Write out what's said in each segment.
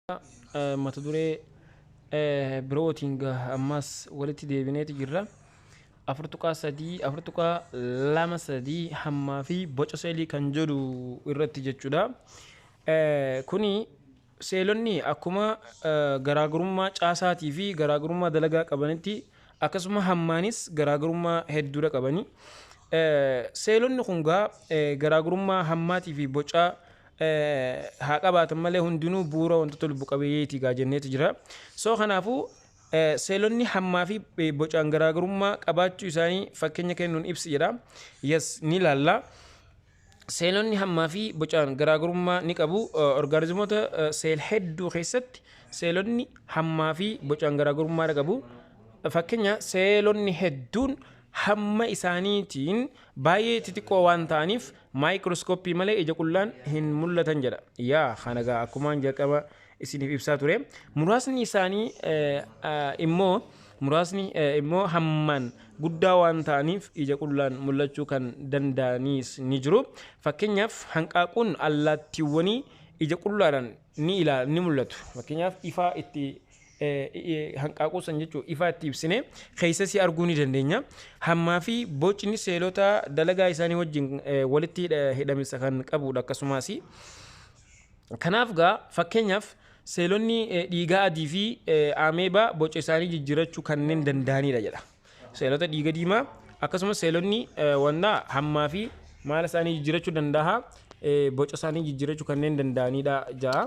Mata duree birootiin ammas walitti deebineeti jirra. 4.3 4.23 hammaa fi boca seelii kan jedhu irratti jechuudha. Kuni seelonni akkuma garaagarummaa caasaatii fi garaagarummaa dalagaa qabanitti, akkasuma hammaanis garaagarummaa hedduudha qabani. Seelonni kun gaa garaagarummaa hammaatii fi bocaa haa qabaatan malee, hundinuu bu'uura wantoota lubbu qabeeyyiiti gaa jenneetu jira. So kanaafuu seelonni hammaa fi bocaan garaagarummaa qabaachuu isaanii fakkeenya kennuun ibsi jedha. Yes, ni ilaalla. Seelonni hammaa fi bocaan garaagarummaa ni qabu. Orgaanizimoota seel hedduu keessatti seelonni hammaa fi bocaan garaagarummaa qabu. Fakkeenya, seelonni hedduun hamma isaaniitiin baay'ee xixiqqoo waan ta'aniif maayikirooskooppii malee ija qullaan hin mul'atan jedha. Yaa, kana gaa akkumaan jalqaba isiniif ibsaa ture. Muraasni immoo hammaan guddaa waan ta'aniif ija qullaan mul'achuu kan danda'anis ni jiru. Fakkeenyaaf, hanqaaquun allaattiiwwanii ija qullaadhaan ni ilaal ni mul'atu. Fakkeenyaaf, ifaa itti hanqaaquu san jechuun ifaa itti ibsine keessa si arguu ni dandeenya. Hammaa fi bocni seelota dalagaa isaanii wajjin walitti hidhamisa kan qabudha akkasumas. Kanaaf gaa, fakkeenyaaf, seelonni dhiigaa adii fi ameebaa boca isaanii jijjiirachuu kanneen danda'anidha jedha. Seelota dhiiga diimaa akkasumas seelonni wannaa hammaa fi maala isaanii jijjiirachuu danda'a, boca isaanii jijjiirachuu kanneen danda'anidha ja'a.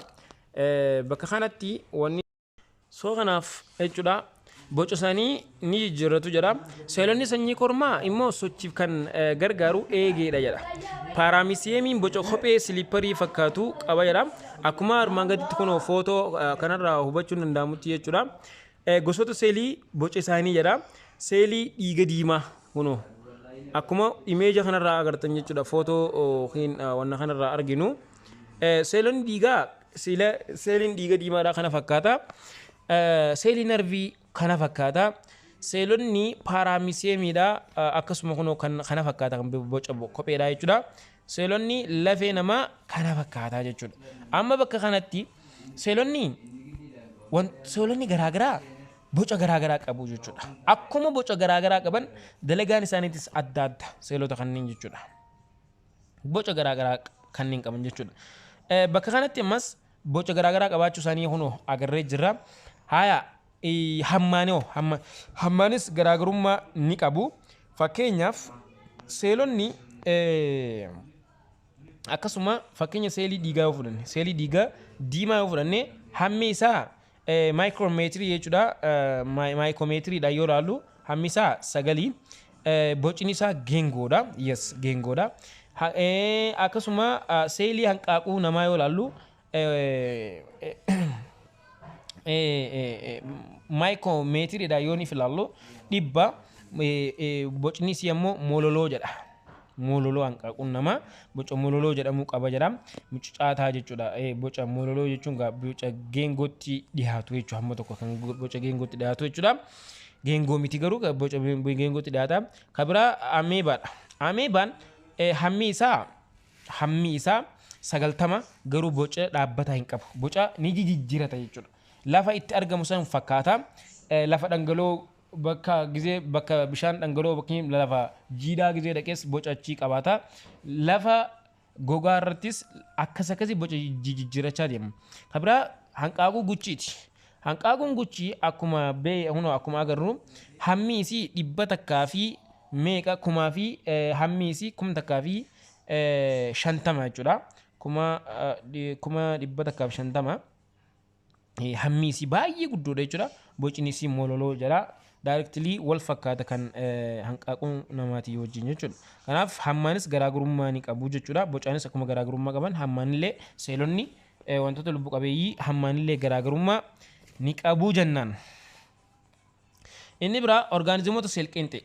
Bakka kanatti wanni soo kanaaf jechuudha, boca isaanii ni jijjiirratu jedha. Seelonni sanyii kormaa immoo sochiif kan gargaaru eegeedha jedha. Paaraamisiyeemiin boca kophee siliipparii fakkaatu qaba jedha. Akkuma armaan gaditti kunoo footoo kanarraa hubachuun danda'amutti jechuudha. Gosoota seelii boca isaanii jedha. Seelii dhiiga diimaa kunoo akkuma imeeja kanarraa agartan jechuudha, footoo yookiin wanna kanarraa arginu. Seelonni dhiigaa, seeliin dhiiga diimaadhaa kana fakkaata. Seelii narvii kana fakkaata. Seelonni paaraamiseemiidha akkasuma kunoo kan kana fakkaata, kan boca kopheedha jechuudha. Seelonni lafee namaa kana fakkaata jechuudha. Amma bakka kanatti seelonni garaagaraa boca garaagaraa qabu jechuudha. Akkuma boca garaagaraa qaban, dalagaan isaaniitis adda adda seelota kanneen jechuudha. Boca garaagaraa kanneen qaban jechuudha. Bakka kanatti ammas boca garaagaraa qabaachuu isaanii kunoo agarree jirra. Haya, hammaanoo hammaanis garaagarummaa ni qabu. Fakkeenyaaf, seelonni akkasuma fakkeenya seelii dhiigaa yoo fudhanne, seelii dhiigaa diimaa yoo fudhanne, hammi isaa maayikiroomeetirii jechuudha. Maayikiroomeetiriidha yoo ilaallu, hammi isaa 9, bocni isaa geengoodha. Yes, geengoodha. Akkasuma seelii hanqaaquu namaa yoo ilaallu, maayikiroomeetiriidha yoo ni ilaallu 100, bocni isii ammoo mololoo jedha. Mololoo, hanqaaquun namaa boca mololoo jedhamu qaba jedha. Mucucaataa jechuudha. Boca mololoo jechuun boca geengootti dhiyaatu jechuudha. Hamma tokko kan boca geengootti dhiyaatu jechuudha. Geengoo miti garuu, boca geengootti dhiyaata. Kan biraa ameebaadha. Ameebaan hammi isaa 90, garuu boca dhaabbataa hin qabu. Boca ni jijjiirata jechuudha. Lafa itti argamu san fakkaata. Lafa dhangala'oo bakka gizee, bakka bishaan dhangala'oo, bakka lafa jiidhaa gizee dhaqees boca achii qabaata. Lafa gogaa irrattis akkas akkasii boca jijjiirachaa deema. Kan biraa hanqaaquu guchiiti. Hanqaaquun guchii akkuma hunoo akkuma agarru hammi isii 100 fi meeqa kumaa fi hammi isii 1050 jechuudha. 150,000. Hammi isii baay'ee guddoodha jechuudha. Bocni isii mololoo jedha. Directly wal fakkaata kan hanqaaquu namaatii wajjin jechuudha. Kanaaf hammaanis garaagarummaa ni qabu jechuudha. Bocaanis akkuma garaagarummaa qaban, hammaanillee seelonni wantoota lubbu qabeeyyii hammaanillee garaagarummaa ni qabu jennaan. Inni biraa orgaanizimoota seel-qeenxee.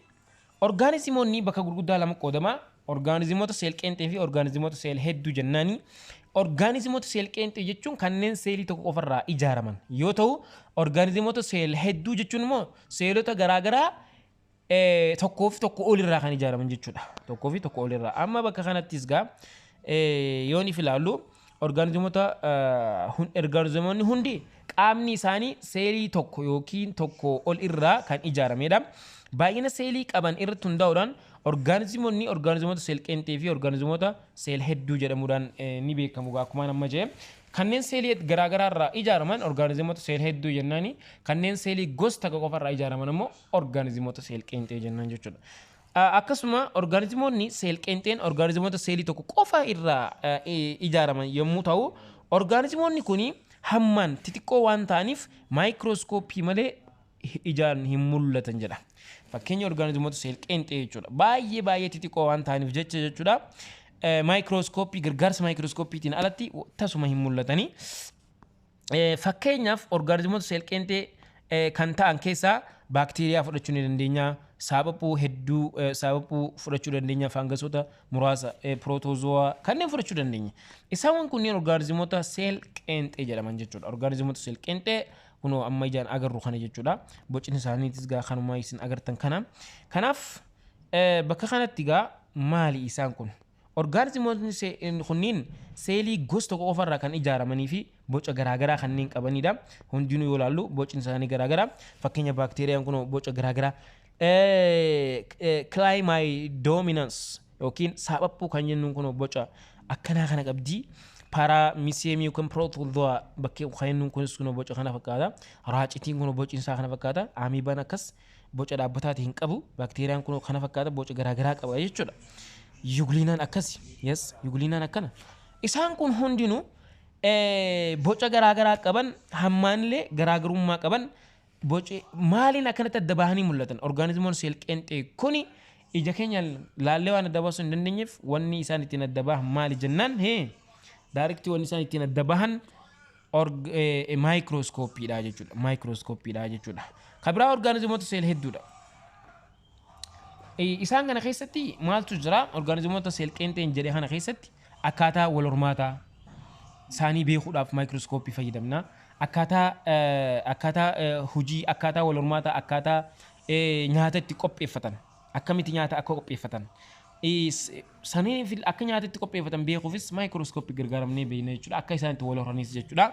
Orgaanizimoonni bakka gurguddaa lama qoodama. Orgaanizimoota seel-qeenxee fi orgaanizimoota seel hedduu jennaani. Orgaanizimoota seel-qeenxee jechuun kanneen seelii tokko qofarraa ijaaraman yoo ta'u, orgaanizimoota seel hedduu jechuun immoo seelota garaagaraa tokkoo fi tokko olirraa kan ijaaraman jechuudha. Tokkoo fi tokko olirraa. Amma bakka kanattis gaa yoo ni ilaallu, Orgaanizimoota orgaanizimoonni hundi qaamni isaanii seelii tokko yookiin tokko ol irraa kan ijaaramedha. Baay'ina seelii qaban irratti hundaa'uudhaan orgaanizimoonni orgaanizimoota seel qeenxee fi orgaanizimoota seel hedduu jedhamuudhaan ni beekamu akkuma amma jedhe. Kanneen seelii garaagaraa irraa ijaaraman orgaanizimoota seel hedduu jennaani. Kanneen seelii gosa tokko qofa irraa ijaaraman immoo orgaanizimoota seel qeenxee jennaan jechuudha. Akkasuma orgaanizimoonni seel qeenxeen orgaanizimoota seelii tokko qofa irraa ijaaraman yommuu ta'u, orgaanizimoonni kun hammaan xixiqqoo waan ta'aniif maayikirooskooppii malee ijaan hin mul'atan jedha. Fakkeenya orgaanizimoota seel qeenxee jechuudha. Baay'ee baay'ee xixiqqoo waan ta'aniif jecha jechuudha. Maayikirooskooppii, gargaarsa maayikirooskooppiitiin alatti tasuma hin mul'atanii. Fakkeenyaaf orgaanizimoota seel qeenxee kan ta'an keessaa baakteeriyaa fudhachuu ni dandeenya. Saaphapuu hedduu, saaphapuu fudhachuu dandeenya. Faangasoota muraasa, pirootozoowaa kanneen fudhachuu dandeenya. Isaan kunneen orgaanizimoota seel qeenxee jedhaman jechuudha. Orgaanizimoota seel qeenxee kunoo amma ijaan agarru kana jechuudha. Bocni isaaniitis gaa kanuma isin agartan kana. Kanaaf bakka kanatti gaa maali isaan kun? Orgaanizimoonni kunniin seelii gosa tokko qofarraa kan ijaaramanii fi boca garaagaraa kanneen qabanidha. Hundinuu yoo ilaallu bocni isaanii garaagaraa. Fakkeenya baakteeriyaan kun boca garaagaraa. Chlamydomonas yookiin saaphapuu kan jennuun kun boca akkanaa kana qabdi. Paramecium yookiin protozoa bakkee kan jennuun kunis kun boca kana fakkaata. Raacitiin kun bocni isaa kana fakkaata. Amoebaan akkas boca dhaabbataatii hin qabu. Baakteeriyaan kun kana fakkaata, boca garaagaraa qaba jechuudha. Euglenaan akkasi. Yes, euglenaan akkana. Isaan kun hundinuu boca garaagaraa qaban, hammaanillee garaagarummaa qaban, boci maaliin akkanatti adda bahanii mul'atan? Orgaanizimoon seel qeenxee kuni ija keenya laallee waan adda baasuu hin dandeenyeef, wanni isaan ittiin adda bahan maali jennaan, hee, directly wanni isaan ittiin adda bahan maayikirooskooppiidha jechuudha. Maayikirooskooppiidha jechuudha. Kan biraa orgaanizimoota seel hedduudha. Isaan kana keessatti maaltu jira? Orgaanizimoota seel qeenxeen jedhee kana keessatti akkaataa wal hormaataa isaanii beekuudhaaf maayikirooskooppii fayyadamna. Akkaataa hojii, akkaataa wal hormaataa, akkaataa nyaata itti qopheeffatan, akkamitti nyaata akka qopheeffatan, sanii akka nyaata itti qopheeffatan beekuufis maayikirooskooppii gargaaramnee beekna jechuudha. Akka isaan itti wal horanis jechuudha.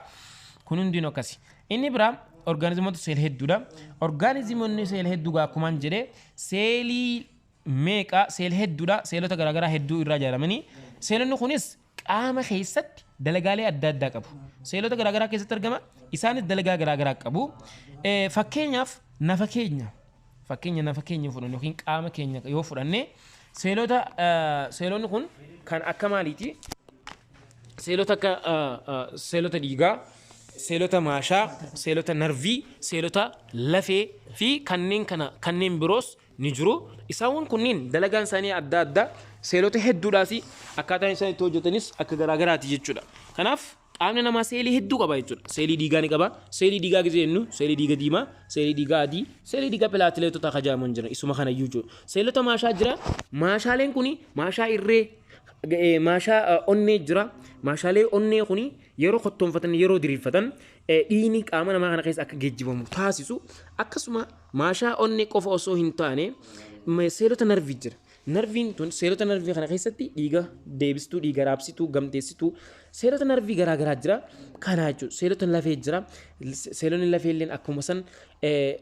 Kun hundinuu akkasi. Inni biraa orgaanizimoota seel hedduudha. Orgaanizimoonni seel hedduu akkumaan jedhee seelii meeqa, seel hedduudha, seelota garaagaraa hedduu irraa ijaaramanii, seelonni kunis qaama keessatti dalagaalee adda addaa qabu. Seelota garaagaraa keessatti argama. Isaanis dalagaa garaagaraa qabu. Fakkeenyaaf nafa keenya, fakkeenya nafa keenya fudhanne yookiin qaama keenya yoo fudhanne, seelota seelonni kun kan akka maaliiti? Seelota akka seelota dhiigaa, seelota maashaa, seelota narvii, seelota lafee fi kanneen kana kanneen biroos ni jiru. Isaan kunniin dalagaan isaanii adda adda, seelota hedduudhaas akkaataan isaan itti hojjetanis akka garaagaraati jechuudha. Kanaaf qaamni namaa seelii hedduu qaba jechuudha. Seelii dhiigaa ni qaba. Seelii dhiigaa gisee jennu seelii dhiiga diimaa, seelii dhiigaa adii, seelii dhiigaa pilaatileetota kajaaman jira. Isuma kana iyyuu jiru. Seelota maashaa jira. Maashaaleen kuni maashaa irree, maashaa onnee jira. Maashaalee onnee kuni yeroo kottoonfatan, yeroo diriirfatan, dhiigni qaama namaa kana keessa akka geejjibamu taasisu. Akkasuma maashaa onnee qofa osoo hin taane seelota narvii jira. Narviin tun seelota narvii kana keessatti dhiiga deebistuu, dhiiga raabsituu, gamteessituu, seelota narvii garaa garaa jira. Kana jechuudha. Seelota lafee jira. Seelonni lafee illee akkuma san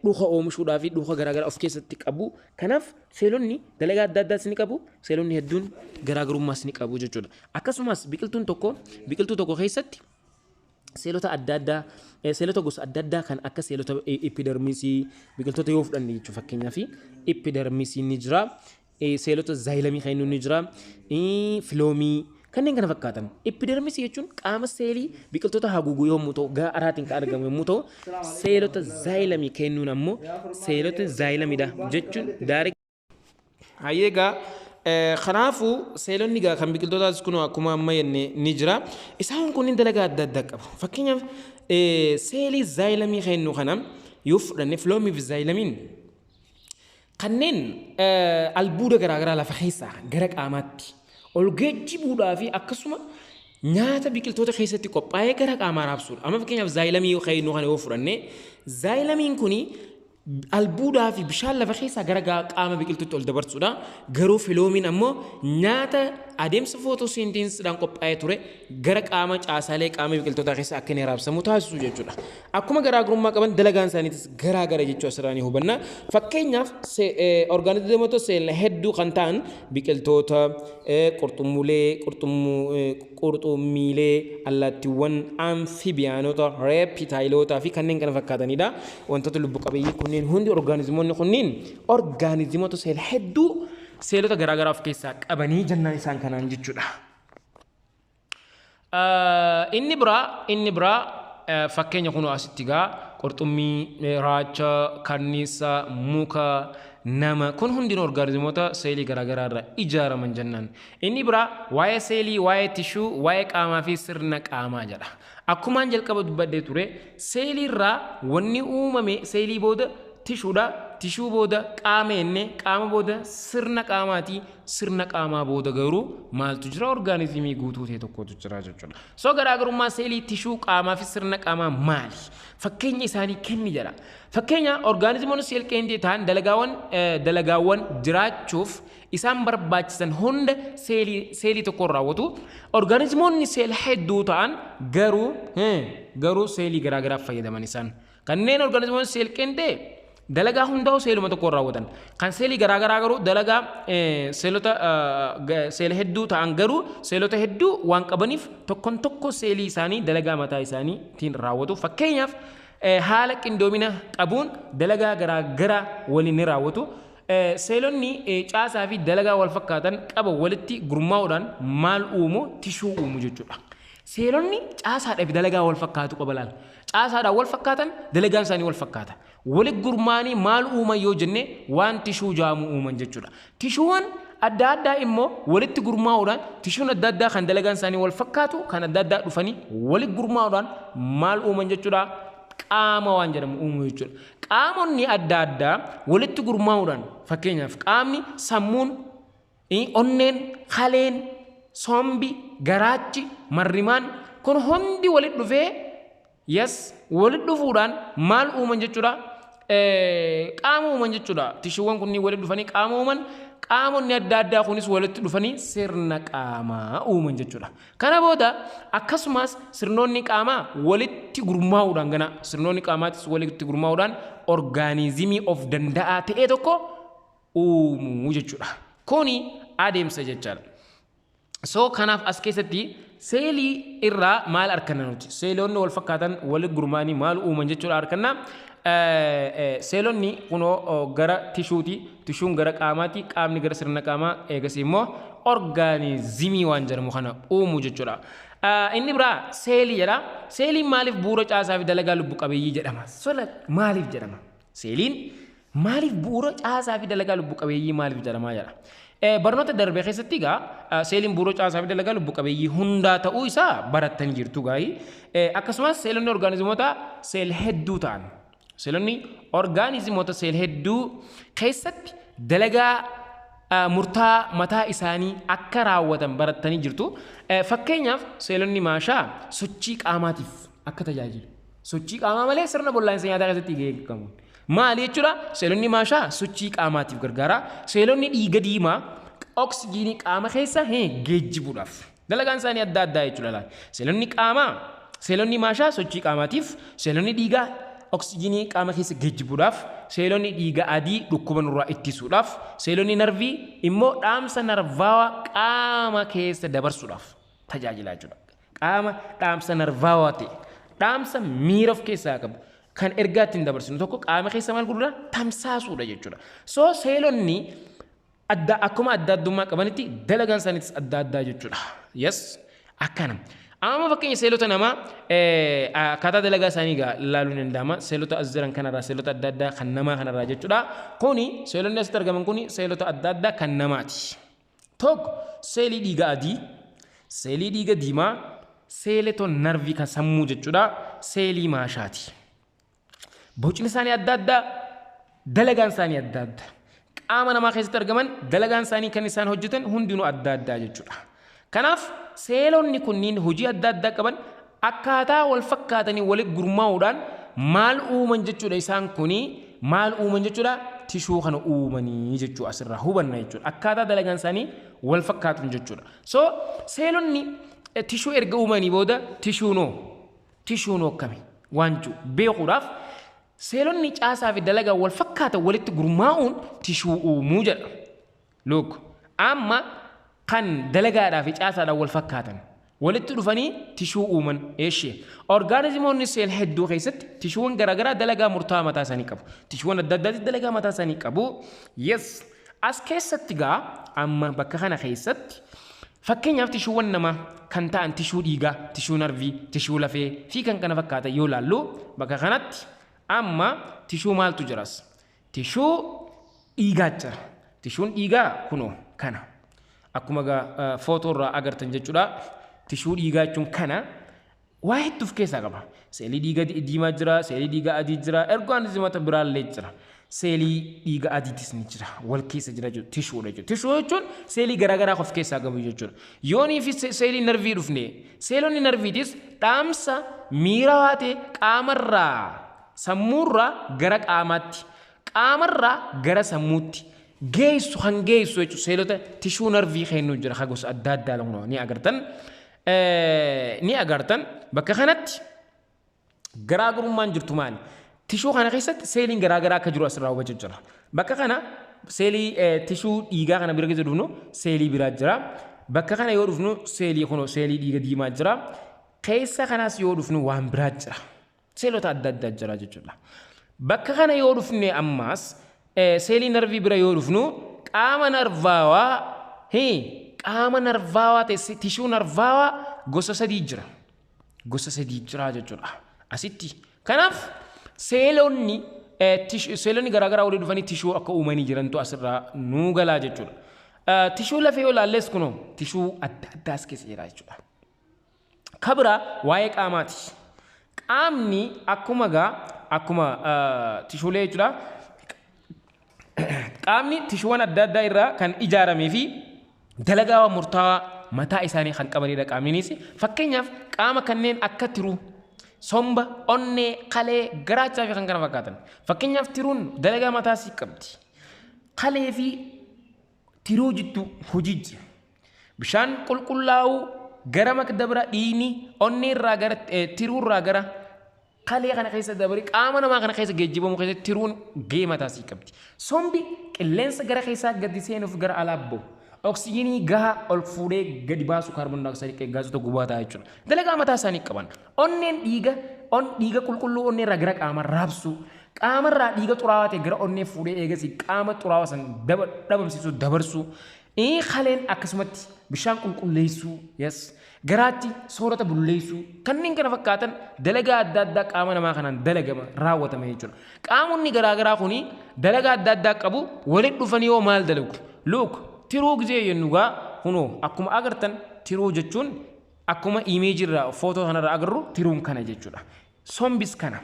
dhuka oomishuudhaa fi dhuka garaa garaa of keessatti qabu. Kanaaf seelonni dalagaa adda addaas ni qabu. Seelonni hedduun garaagarummaas ni qabu jechuudha. Akkasumas biqiltuun tokko, biqiltuu tokko keessatti seelota adda addaa, seelota gosa adda addaa kan akka seelota epidermisii, biqiltoota yoo fudhanne jechuudha, fakkeenyaaf epidermisii ni jira. Seelota xylemii kan inni ni jira. Phloemii kanneen kana fakkaatan. Epidermisii jechuun qaama seelii biqiltoota haguugu yommuu ta'u, gara araatiin kan argamu yommuu ta'u, seelota xylemii kennuun ammoo seelota xylemiidha jechuun daarii. Hayyee, kanaafuu seelonni gaa kan biqiltootaas kun akkuma amma jenne ni jira. Isaan kunniin dalagaa adda addaa qabu. Fakkeenyaaf seelii xylemii kennu kana yoo fudhanne, phloemii fi xylemiin kanneen albuuda garaagaraa lafa keessaa gara qaamaatti ol geejjibuudhaa fi akkasuma nyaata biqiltoota keessatti qophaa'ee gara qaamaa raabsuudha. Amma fakkeenyaaf xylemii kennu kana yoo fudhanne, xylemiin kuni Albuudaa fi bishaan lafa keessaa gara qaama biqiltuutti ol dabarsuudha. Garuu phloemiin ammoo nyaata adeemsa photosynthesisiidhaan qophaa'ee ture gara qaama caasaalee qaama biqiltootaa keessa akka inni raabsamu taasisu jechuudha. Akkuma garaagarummaa qaban, dalagaan isaaniitis garaagara jechuu asirraa ni hubanna. Fakkeenyaaf, orgaanizimoota seela hedduu kan ta'an biqiltoota, qurxummuulee, qurxummiilee, allaattiiwwan, amphibianota, reptileotaa fi kanneen kana fakkaatanidha. Wantoota lubbu qabeeyyii kunneen hundi, orgaanizimoonni kunneen orgaanizimoota seela hedduu, seelota garaagaraa of keessaa qabanii jennaan isaan kanaan jechuudha. Inni biraa fakkeenya kun asitti gaa qurxummii, raacha, kanniisa, muka, nama, kun hundinuu orgaanizimoota seelii garaagaraa irraa ijaaraman jennaan. Inni biraa waa'ee seelii, waa'ee tishuu, waa'ee qaamaa fi sirna qaamaa jedha. Akkumaan jalqaba dubbadhee ture, seelii irraa wanni uumame seelii booda tishuudha. Tishuu booda qaama jennee, qaama booda sirna qaamaati. Sirna qaamaa booda garuu maaltu jira? Orgaanizimii guutuu ta'e tokkotu jira jechuudha. So garaagarummaa seelii, tishuu, qaamaa fi sirna qaamaa maali? Fakkeenya isaanii kenni jedha. Fakkeenya, orgaanizimoonni seel qeenxee ta'an dalagaawwan jiraachuuf isaan barbaachisan hunda seelii tokkoon raawwatu. Orgaanizimoonni seel hedduu ta'an garuu seelii garaagaraaf fayyadaman isaan. Kanneen orgaanizimoonni seel qeenxee dalagaa hundaa'u seeluma tokkoon raawwatan. Kan seelii garaagaraa garuu dalagaa seelota seela hedduu ta'an garuu seelota hedduu waan qabaniif tokkoon tokko seelii isaanii dalagaa mataa isaaniitiin raawwatu. Fakkeenyaaf, haala qindoomina qabuun dalagaa garaagaraa waliin ni raawwatu. Seelonni caasaa fi dalagaa wal fakkaatan qaban walitti gurmaa'uudhaan maal uumu? Tishuu uumu jechuudha. Seelonni caasaadhaa fi dalagaa wal fakkaatu qaba laal. Caasaadhaan wal fakkaatan, dalagaan isaanii wal fakkaata. Walitti gurmaanii maal uuman yoo jenne, waan tishuu jaamu uuman jechuudha. Tishuuwwan adda addaa immoo walitti gurmaa'uudhaan, tishuun adda addaa kan dalagaan isaanii wal fakkaatu kan adda addaa dhufanii walitti gurmaa'uudhaan maal uuman jechuudha? Qaama waan jedhamu uumu jechuudha. Qaamonni adda addaa walitti gurmaa'uudhaan, fakkeenyaaf qaamni sammuun, onneen, kaleen, sombi, garaachi, marrimaan kun hundi walitti dhufee, yes, walitti dhufuudhaan maal uuman jechuudha? Qaama uuman jechuudha. Tishuuwwan kunniin walitti dhufanii qaama uuman. Qaamonni adda addaa kunis walitti dhufanii sirna qaamaa uuman jechuudha. Kana booda akkasumas sirnoonni qaamaa walitti gurmaa'uudhaan, gana sirnoonni qaamaatis walitti gurmaa'uudhaan orgaanizimii of danda'aa ta'e tokko uumuu jechuudha. Kuni adeemsa jechaadha. So kanaaf as keessatti seelii irraa maal arganna nuti? Seelonni wal fakkaatan walitti gurmaa'anii maal uuman jechuudha arganna. Seelonni kunoo gara tishuuti, tishuun gara qaamaati, qaamni gara sirna qaamaa, eegas immoo orgaanizimii waan jedhamu kana uumu jechuudha. Inni biraa seelii jedha. Seeliin maaliif bu'uura caasaa fi dalagaa lubbu qabeeyyii jedhama? Sola maaliif jedhama? Seeliin maaliif bu'uura caasaa fi dalagaa lubbu qabeeyyii maaliif jedhama jedha. Barnoota darbe keessatti egaa seeliin bu'uura caasaa fi dalagaa lubbu qabeeyyii hundaa ta'uu isaa barattanii jirtu gaa'ii. Akkasumas seelonni orgaanizimoota seel hedduu ta'an. Seelonni orgaanizimoota seel hedduu keessatti dalagaa murtaa mataa isaanii akka raawwatan barattanii jirtu. Fakkeenyaaf, seelonni maashaa sochii qaamaatiif akka tajaajilu. Sochii qaamaa malee sirna bullaa'insa nyaataa keessatti gahee qabu. Maali jechuudha? Seelonni maashaa sochii qaamaatiif gargaara. Seelonni dhiiga diimaa oksijiinii qaama keessa geejjibuudhaaf. Dalagaan isaanii adda addaa jechuudha. Seelonni qaamaa, seelonni maashaa sochii qaamaatiif, seelonni dhiigaa oksijiinii qaama keessa geejjibuudhaaf, seelonni dhiiga adii dhukkuba nurraa ittisuudhaaf, seelonni narvii immoo dhaamsa narvaawaa qaama keessa dabarsuudhaaf tajaajila jechuudha. Qaama dhaamsa narvaawaa ta'e, dhaamsa miira of keessaa qabu kan ergaa ittiin dabarsinu tokko qaama keessa maal godhuudha? Tamsaasuudha jechuudha. So seelonni adda akkuma adda addummaa qabanitti dalagaan isaaniitis adda addaa jechuudha. Yes, akkana. Amma fakkeenya seelota namaa akkaataa dalagaa isaanii egaa ilaaluun ni danda'ama. Seelota as jiran kanarraa, seelota adda addaa kan namaa kanarraa jechuudha. Kuni seelonni asitti argaman kuni seelota adda addaa kan namaati. Tokko seelii dhiiga adii, seelii dhiiga diimaa, seelota narvii kan sammuu jechuudha, seelii maashaati. Bocni isaanii adda addaa, dalagaan isaanii adda adda. Qaama namaa keessatti argaman, dalagaan isaanii kan isaan hojjetan hundinuu adda addaa jechuudha. Kanaaf seelonni kunniin hojii adda addaa qaban akkaataa wal fakkaatanii walitti gurmaa'uudhaan maal uuman jechuudha isaan kuni? maal uuman jechuudha? Tishuu kana uumanii jechuu asirraa hubanna jechuudha. Akkaataa dalagaan isaanii wal fakkaatu jechuudha. So seelonni tishuu erga uumanii booda tishuunoo akkami waan jiru beekuudhaaf, seelonni caasaa fi dalagaa wal fakkaatan walitti gurmaa'uun tishuu uumuu jedha. Look, amma kan dalagaadhaa fi caasaadhaan wal fakkaatan walitti dhufanii tishuu uuman eeshee. Orgaanizimoonni seel hedduu keessatti tishuuwwan garaagaraa dalagaa murtaa'aa mataa isaanii qabu. Tishuuwwan adda addaatti dalagaa mataa isaanii qabu. Yes. As keessatti gaa amma bakka kana keessatti fakkeenyaaf tishuuwwan namaa kan ta'an tishuu dhiigaa, tishuu narvii, tishuu lafee fi kan kana fakkaatan yoo ilaallu, bakka kanatti amma tishuu maaltu jiras? Tishuu dhiigaa jira. Tishuun dhiigaa kunoo kana. Akkuma gaa footoo irraa agartan jechuudha. Tishuu dhiigaa jechuun kana waa hedduu of keessaa qaba. Seelii dhiiga diimaa jira, seelii dhiiga adii jira, orgaanizimoota biraallee jira. Seelii dhiiga adiitis ni jira. Wal keessa jira jechuudha. Tishuudha jechuudha. Tishuu jechuun seelii garaagaraa of keessaa qabu jechuudha. Yoonii fi seelii narvii dhufne, seelonni narviitis dhaamsa miirawaa ta'e qaamarraa, sammuurraa gara qaamaatti, qaamarraa gara sammuutti geessu kan geessu jechuudha. Seelota tishuu narvii kennuu jira kan gosa adda addaa ni agartan. Ni agartan, bakka kanatti garaagarummaan jirtu maali? Tishuu kana keessatti seeliin garaagaraa akka jiru asirraa hubachuu jira. Bakka kana seelii tishuu dhiigaa kana bira keessa dhufnu seelii biraa jira. Bakka kana yoo dhufnu seelii kunoo seelii dhiiga diimaa jira. Keessa kanaas yoo dhufnu waan biraa jira. Seelota adda addaa jira jechuudha. Bakka kana yoo dhufne ammaas seelii narvii bira yoo dhufnu qaama narvaawaa ta'e tishuu narvaawaa gosa sadii jira. Gosa sadii jira jechuudha. Asitti. Kanaaf seelonni garaagaraa walii dhufanii tishuu akka uumanii jirantu asirraa nuu galaa jechuudha. Tishuu lafee yoo ilaalles kunoo tishuu adda addaas keessa jira jechuudha. Kabira waa'ee qaamaati. Qaamni akkuma tishuulee jechuudha. Qaamni tishuuwwan adda addaa irraa kan ijaaramee fi dalagaa murtaawaa mataa isaanii kan qabanidha qaamninis. Fakkeenyaaf qaama kanneen akka tiruu, somba, onnee, kalee, garaachaa fi kan kana fakkaatan. Fakkeenyaaf tiruun dalagaa mataa isii qabdi. Kalee fi tiruu jidduu hojii jira. Bishaan qulqullaa'uu gara makdabra dhiigni onnee irraa gara tiruu irraa gara kalee kana keessa dabare qaama namaa kana keessa geejjibamu keessatti tiruun gahee mataa isii qabdi. Sombi qilleensa gara keessaa gadi seenuuf gara alaa bahu. Oksijiinii gahaa ol fuudhee gadi baasu, kaarboon daayoksayidii gaasota gubaa ta'a jechuudha. Dalagaa mataa isaanii qaban. Onneen dhiiga qulqulluu onnee irraa gara qaama raabsu. Qaamarraa dhiiga xuraawaa ta'e gara onnee fuudhee eegasii qaama xuraawaa san dhabamsiisuu, dabarsuu. Kaleen akkasumatti bishaan qulqulleessuu, yes. Garaatti soorata bulleessuu, kanneen kana fakkaatan dalagaa adda addaa qaama namaa kanaan dalagama raawwatama jechuudha. Qaamonni garaagaraa kuni dalagaa adda addaa qabu, walitti dhufanii yoo maal dalagu? Look, tiruu gizee jennu gaa kunoo akkuma agartan tiruu jechuun akkuma imeejii irraa, footoo kanarraa agarru tiruun kana jechuudha. Sombis kana,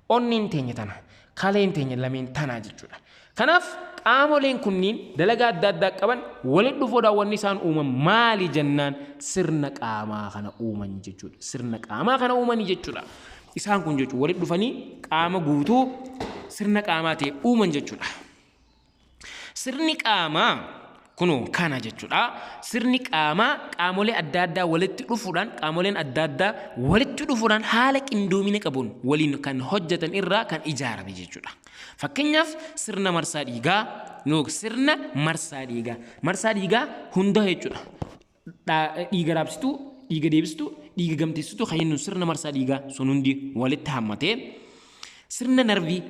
onneen teenya tana, kaleen teenya lameen tanaa jechuudha. Kanaaf qaamoleen kunniin dalagaa adda addaa qaban walitti dhufuudhaan wanni isaan uuman maali jennaan, sirna qaamaa kana uuman jechuudha. Sirna qaamaa kana uumanii jechuudha. Isaan kun jechuudha walitti dhufanii qaama guutuu sirna qaamaa ta'e uuman jechuudha. Sirni qaamaa kunoo kana jechuudha. Sirni qaamaa qaamolee adda addaa walitti dhufuudhaan, qaamoleen adda addaa walitti dhufuudhaan haala qindoomina qabuun waliin kan hojjetan irraa kan ijaarame jechuudha. Fakkeenyaaf sirna marsaa dhiigaa, sirna marsaa dhiigaa hunda jechuudha. Dhiiga raabsituu, dhiiga deebistuu, dhiiga gamteessituu kan jennu sirna marsaa dhiigaa sun hundi walitti hammatee, sirna narvii,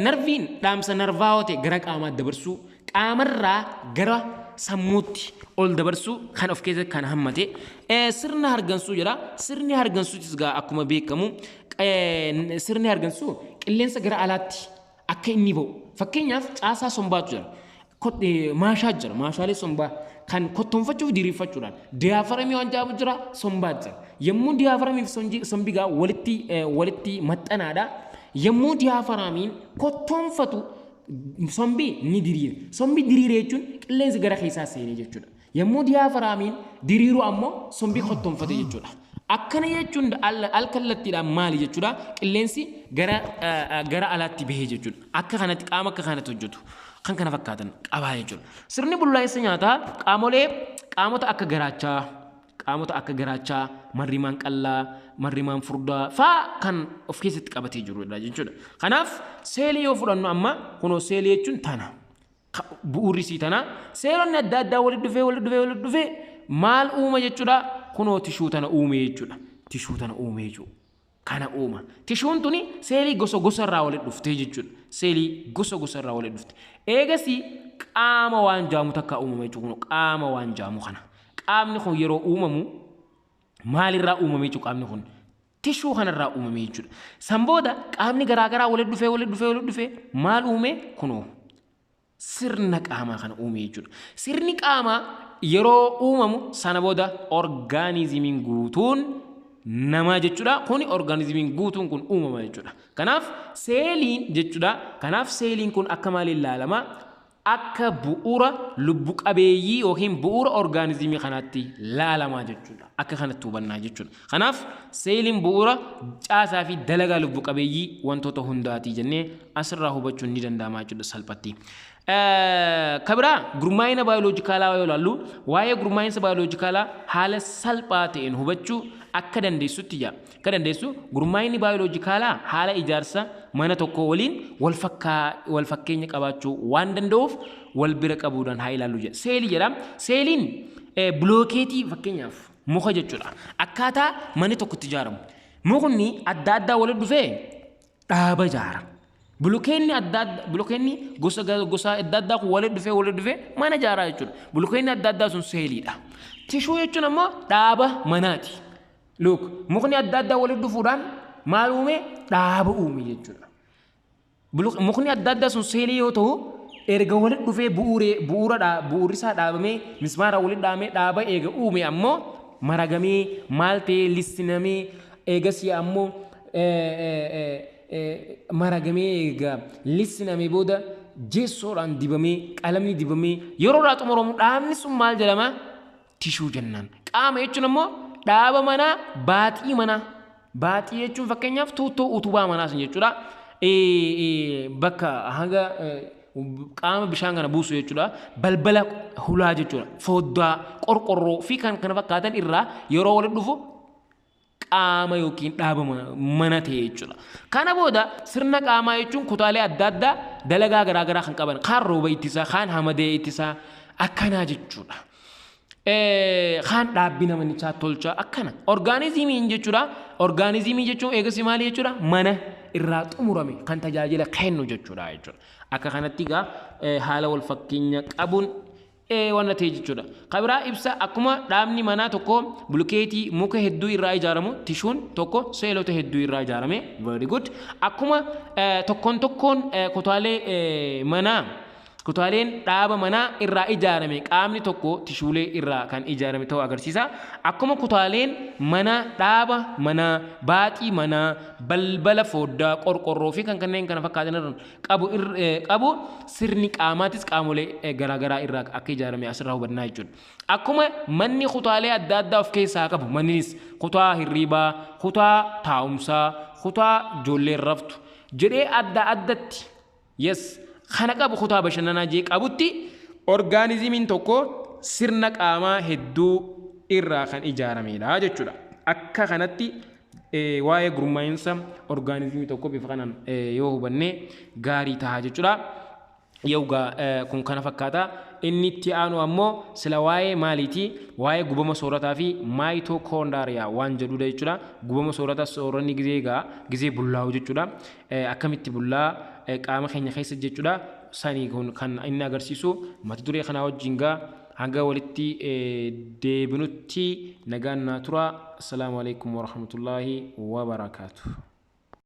narviin dhaamsa narvaawaa ta'e gara qaamaa dabarsuu, qaamarraa gara sammuutti ol dabarsuu kan of keessatti kan hammate, sirna hargansuu jedha. Sirni hargansuutis gaa akkuma beekamu sirni hargansuu qilleensa gara alaatti akka inni ba'u, fakkeenyaaf caasaa sombaatu jira. Maashaa jira, maashaalee sombaa kan kottoonfachuuf diriirfachuudhaan diaphragmii waan jedhamu jira, sombaa jira. Yommuu diaphragmii fi sombi gaa walitti maxxanaadha. Yommuu diaphragmiin kottoonfatu sombi ni diriira. Sombi diriire jechuun qilleensi gara keessaa seenee jechuudha. Yommuu diaphragmiin diriiru ammoo sombii kottoonfate jechuudha. Akkana jechuun al kallattiidhaan maali jechuudha? Qilleensi gara alaatti bahee jechuudha. Akka kanatti qaama akka kanatti hojjetu. Kan kana fakkaatan qabaa jechuudha. Sirni bullaa'insa nyaataa qaamolee qaamota akka garaachaa, qaamota akka garaachaa, marrimaan qallaa, marrimaan furdaa faa kan of keessatti qabatee jirudha jechuudha. Kanaaf seelii yoo fudhannu amma kunoo seelii jechuun tana. Bu'uurri isii tana. Seelonni adda addaa walitti dhufee, walitti dhufee, walitti dhufee maal uuma jechuudha? Kunoo tishuu tana uume jechuudha. Tishuu tana uume jechuudha. Kana uuma. Tishuun tuni seelii gosa gosa irraa walitti dhuftee jechuudha. Seelii gosa gosa irraa walitti dhufte. Eegasii qaama waan jaamu takka uumama jechuudha. Kunoo qaama waan jaamu kana. Qaamni kun yeroo uumamu maalirraa uumame jechuudha qaamni kun? Tishuu kanarraa uumame jechuudha. San booda qaamni garaagaraa walitti dhufee, walitti dhufee, walitti dhufee maal uume? Kunoo sirna qaamaa kana uume jechuudha. Sirni qaamaa yeroo uumamu sana booda orgaanizimiin guutuun namaa jechuudha. Kuni orgaanizimiin guutuun kun uumama jechuudha. Kanaaf seeliin jechuudha. Kanaaf seeliin kun akka maaliin ilaalama? Akka bu'uura lubbu qabeeyyii yookiin bu'uura orgaanizimii kanaatti laalamaa jechuudha. Akka kanatti hubannaa jechuudha. Kanaaf seeliin bu'uura caasaa fi dalagaa lubbu qabeeyyii wantoota hundaati jennee asirraa hubachuun ni danda'ama jechuudha salphatti. Kabiraa gurmaa'ina baayoloojikaalaa yoo ilaallu, waa'ee gurmaa'insa baayoloojikaalaa haala salphaa ta'een hubachuu akka dandeessutti jira. Akka dandeessu gurmaa'inni baayoloojikaalaa haala ijaarsa mana tokko waliin wal fakkeenya qabaachuu waan danda'uuf wal bira qabuudhaan haa ilaallu jedha. Seelii jedha. Seeliin bilookeetii fakkeenyaaf muka jechuudha. Akkaataa manni tokko itti ijaaramu. Mukni adda addaa walitti dhufee dhaaba ijaara. Bulukeenni adda addaa, bulukeenni gosa gosa adda addaa kun walitti dhufee mana ijaaraa jechuudha. Bulukeenni adda addaa sun seeliidha. Tishuu jechuun ammoo dhaaba manaati. Look, mukni adda addaa walitti dhufuudhaan maal uume? Dhaaba uume jechuudha. Mukni adda addaa sun seelii yoo ta'u, erga walitti dhufee bu'uuree bu'uura bu'uurri isaa dhaabamee, mismaara walitti dhaabamee dhaaba eega uume ammoo maragamee, maal ta'ee, lissinamee, eegasii ammoo maragamee, eega lissinamee booda jeessoodhaan dibamee, qalamni dibamee yeroo irraa xumuramu dhaabni sun maal jedhama? Tishuu jennaan. Qaama jechuun ammoo dhaaba manaa, baaxii manaa. Baaxii jechuun fakkeenyaaf tuuttoo utubaa manaa sun jechuudha. Bakka hanga qaama bishaan kana buusu jechuudha. Balbala hulaa jechuudha. Foddaa, qorqorroo fi kan kana fakkaatan irraa yeroo walitti dhufu qaama yookiin dhaaba mana ta'e jechuudha. Kana booda sirna qaamaa jechuun kutaalee adda addaa dalagaa garaagaraa kan qaban, kaan rooba ittisaa, kaan hamadee ittisaa akkanaa jechuudha. Kaan dhaabbina manichaa tolchaa akkana. Orgaanizimiin jechuudha. Orgaanizimii jechuun eegasi maali jechuudha? Mana irraa xumurame kan tajaajila kennu jechuudha. Akka kanatti egaa haala wal fakkeenya qabuun waan ta'e jechuudha. Kabiraa ibsa akkuma dhaabni manaa tokko bulkeetii muka hedduu irraa ijaaramu, tishuun tokko seelota hedduu irraa ijaarame. Very good. Akkuma tokkoon tokkoon kutaalee manaa, kutaaleen dhaaba manaa irraa ijaarame, qaamni tokko tishuulee irraa kan ijaarame ta'uu agarsiisa. Akkuma kutaaleen mana, dhaaba manaa, baaxii manaa, balbala foddaa, qorqorroo fi kan kanneen kana fakkaatan irra qabu, sirni qaamaatis qaamolee garaagaraa irraa akka ijaarame asirraa hubannaa jechuudha. Akkuma manni kutaalee adda addaa of keessaa qabu, mannis kutaa hirribaa, kutaa taa'umsaa, kutaa ijoolleen raftu jedhee adda addatti, yes, kana qabu, kutaa bashannanaa jee qabutti, orgaanizimiin tokko sirna qaamaa hedduu irraa kan ijaaramedha jechuudha. Akka kanatti waa'ee gurmaa'insa orgaanizimii tokko bifa kanaan yoo hubanne gaarii ta'a jechuudha. Yoogaa kun kana fakkaata. Inni itti aanu ammoo sila waa'ee maaliiti? Waa'ee gubama soorataa fi maayitookoondaariyaa waan jedhudha jechuudha. Gubama soorataa, sooranni gizee egaa gizee bullaa'u jechuudha. Akkamitti bullaa qaama keenya keessa jechuudha. Sanii kun kan inni agarsiisu mata duree kanaa wajjin gaa hanga walitti deebinutti nagaan naa tura. Assalaamu alaikum warahmatullaahi wabarakaatu.